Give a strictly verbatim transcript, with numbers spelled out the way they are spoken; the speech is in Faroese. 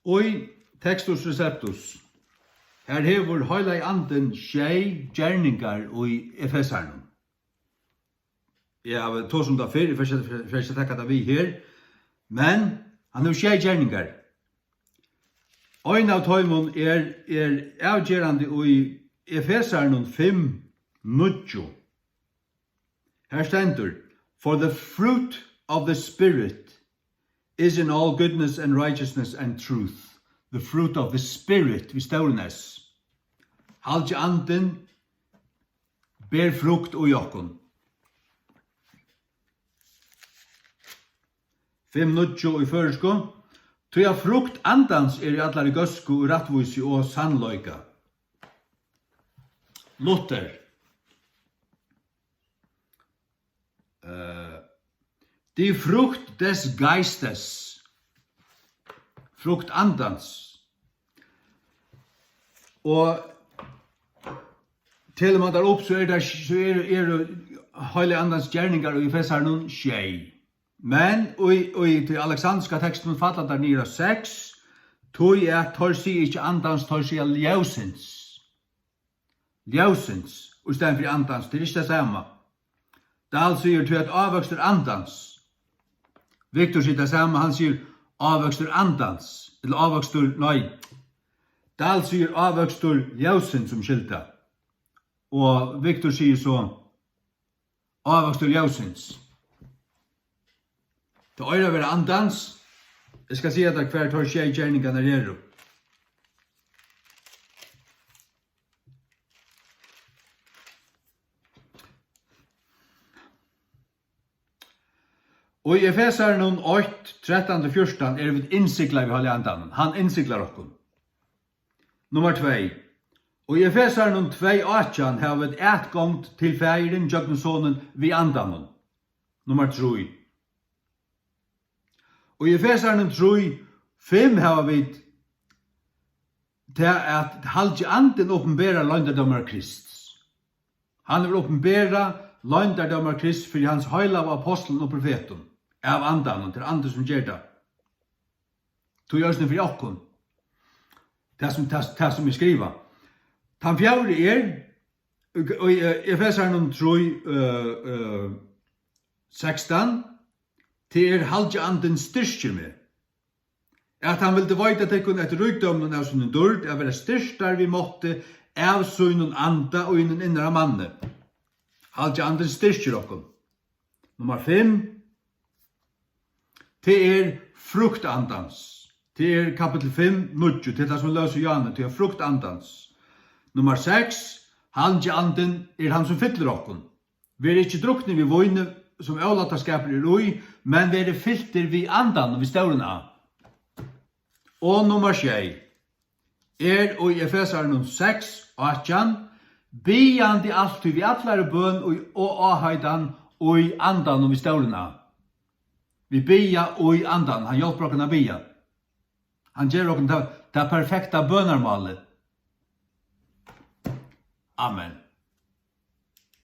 Í Textus Receptus, har hevur Heilagi Andin sjey gerningar í Efesarunum. Eg havi tosað um tað fyrr, eg fari ikki, fari ikki at taka tað við her, men hann hevur sjey gerningar. Ein av teimum er, er avgerandi í Efesarunum fimm níggju. Har stendur: "For the fruit of the Spirit is in all goodness and righteousness and truth." The fruit of the Spirit, við stórum S. Halgi Andin ber frukt í okkum. Fimm níggju í føroysku. Tí at frukt Andans er í allari góðsku og rættvísi og sannleika. Luther. Eh, die Frucht des Geistes. Frukt Andans. Og telur mann tær upp, so er tað, so eru, eru Heilaga Andans gerningar í Efesarunum sjey. Men í, í tí aleksandriska tekstinum falla tær niður á seks, tí at teir siga ikki Andans, teir siga ljósins. Ljósins í staðin fyri Andans, tað er ikki tað sama. Dahl sigur, tí at ávøkstur Andans. Victor sigur tað sama, hann sigur ávøkstur Andans, ella ávøkstur, nei. Dahl sigur ávøkstur ljósins, sum skylda. Og Victor sigur so ávøkstur ljósins. Tað eigur at vera Andans. Eg skal siga tær, hvar teir sjey gerningarnar eru. Og í Efesarunum eitt, trettan til fjúrtan eru vit innsiglað við Heilaga Andanum. Hann innsiglar okkum. Nummar tvey. Og í Efesarunum tvey átjan hava vit atgongd til Faðirin gjøgnum Sonin við Andanum. Nummar trý. Og í Efesarunum trý fimm hava vit tað, at Halgi Andin opinberar loyndardómar Krists. Hann hevur opinberað loyndardómar Krists fyri hans heilagu ápostlum og profetum av Andanum, tað er Andin, sum ger tað. Tí eisini fyri okkum. Tað sum, tað, tað sum er skrivað. Tann fjórði er, í, í, eh, Efesarunum trý, eh, eh, sekstan, tað er: "Halgi Andin styrkir meg, at hann vildi veita tykkum eftir ríkdóminum av sínum dýrd at vera styrktar við mátti av sínum Anda í hinum innra manni." Halgi Andin styrkir okkum. Nummar fimm, tað er frukt Andans. Tað er kapitul fimm, níggju, tað er tað, sum lesa í Jóhannes, tað er frukt Andans. Nummar seks, Halgi Andin er hann, sum fyllir okkum. Verið ikki druknir við víni, sum ólátaskapur er í, men verið fyltir við Andanum, við stórum A. Og nummar sjey er í Efesarunum seks átjan: "Biðjandi altíð við allari bøn og, og áheitan í Andanum", við stórum A. Vit biðja í Andanum, hann hjálpir okkum at biðja. Hann ger okkum tað, tað perfekta bønarmálið. Amen.